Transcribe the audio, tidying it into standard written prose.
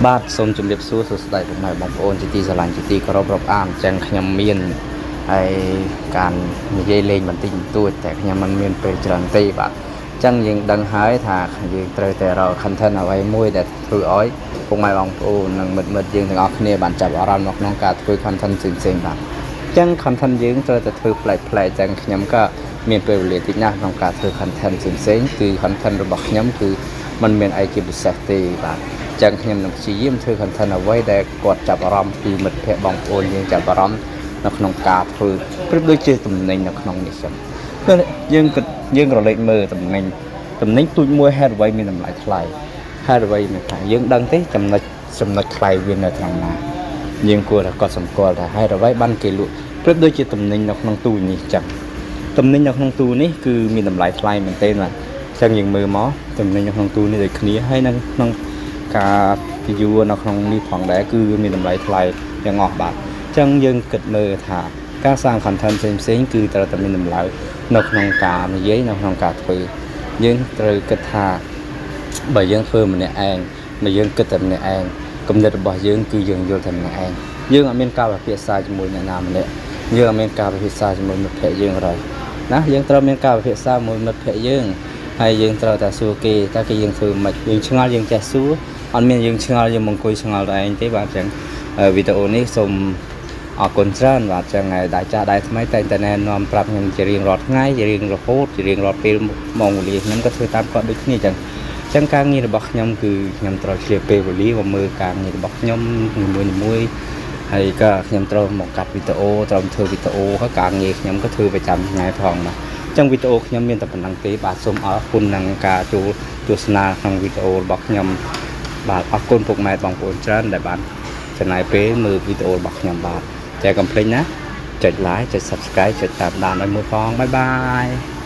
បាទសូមជម្រាបសួរសួស្តីពុកម៉ែបងប្អូនជាទីស្រឡាញ់ជាទីគោរពរាប់អានអញ្ចឹងខ្ញុំមានហើយការនិយាយលេងបន្តិចបន្តួចតែខ្ញុំមិនមានពេលច្រើនទេបាទអញ្ចឹងយើងដឹងហើយថាយើងត្រូវតែរក content អ្វីមួយដែលធ្វើឲ្យពុកម៉ែបងប្អូននិងមិត្តមិត្តយើងទាំងអស់គ្នាបានចាប់អារម្មណ៍នៅក្នុងការធ្វើ content ផ្សេងៗបាទអញ្ចឹង content យើងត្រូវតែធ្វើប្លែកៗអញ្ចឹងខ្ញុំក៏មានពេលវេលាតិចណាស់ក្នុងការធ្វើ content ផ្សេងៗគឺ content របស់ខ្ញុំគឺมันមានអីជាពិសេសទេបាទអញ្ចឹងខ្ញុំនឹងព្យាយាមធ្វើ content អ្វីដែលគាត់ចាប់អារម្មណ៍ពីមិត្តភ័ក្តិបងប្អូនយើងចាប់អារម្មណ៍នៅក្នុងការធ្វើប្រៀបដូចជាតំណែងនៅក្នុងនេះចឹងគឺយើងគិតយើងក្រឡេកមើលតំណែងតំណែងទូចមួយហេតុអ្វីមានតម្លៃថ្លៃហេតុអ្វីមានថាយើងដឹងទេចំណុចចំណុចថ្លៃវានៅត្រង់ណាយើងគួរតែកត់សម្គាល់ថាហេតុអ្វីបានគេលក់ប្រៀបដូចជាតំណែងនៅក្នុងទូនេះចឹងតំណែងនៅក្នុងទូនេះគឺមានតម្លៃថ្លៃមែនទែនបាទអញ្ចឹងយើងមើលមកតំណែងនៅក្នុងទូនេះដូចគ្នាហើយនៅក្នុងការ view នៅក្នុងនេះផងដែរគឺវាមានតម្លៃថ្លៃទាំងអស់បាទអញ្ចឹងយើងគិតមើលថាការសាង content ផ្សេងផ្សេងៗគឺត្រូវតែមានតម្លៃនៅក្នុងការនិយាយនៅក្នុងការធ្វើយើងត្រូវគិតថាបើយើងធ្វើម្នាក់ឯងបើយើងគិតតែម្នាក់ឯងគំនិតរបស់យើងគឺយើងយល់តែម្នាក់ឯងយើងអត់មានការពិភាក្សាជាមួយអ្នកណាម្នាក់យើងអត់មានការពិភាក្សាជាមួយមិត្តភក្តិយើងឡើយណាយើងត្រូវមានការពិភាក្សាមួយមិត្តភក្តិយើងហើយយើងត្រូវតែសួរគេតើគេយើងធ្វើមិនយើងឆ្ងល់យើងចេះសួរអត់មានយើងឆ្ងល់យើងមកអង្គុយឆ្ងល់តែឯងទេបាទអញ្ចឹងវីដេអូនេះសូមអរគុណច្រើនបាទអញ្ចឹងហើយដៃចាស់ដៃថ្មីតែងតែណែនាំប្រាប់ខ្ញុំជារៀងរាល់ថ្ងៃជារៀងរហូតជារៀងរាល់ពេលម៉ោងវេលាខ្ញុំក៏ធ្វើតាមគាត់ដូចគ្នាអញ្ចឹងអញ្ចឹងការងាររបស់ខ្ញុំគឺខ្ញុំត្រូវឆ្លៀតពេលវេលាមកមើលការងាររបស់ខ្ញុំនីមួយៗហើយក៏ខ្ញុំត្រូវមកកាត់វីដេអូត្រូវធ្វើវីដេអូហើយការងារខ្ញុំក៏ធ្វើប្រចាំថ្ងៃផងបាទអញ្ចឹងវីដេអូខ្ញុំមានតែប៉ុណ្ណឹងទេបាទសូមអរគុណនឹងការចូលទស្សនាក្នុងវីដេអូរបស់ខ្ញុំបាទអរគុណពុកម៉ែបងប្អូនច្រើនដែលបានចំណាយពេលមើលវីដេអូរបស់ខ្ញុំបាទតែកុំភ្លេចណាចុច like ចុច subscribe ចុចតាមដានឲ្យមួយផង bye bye.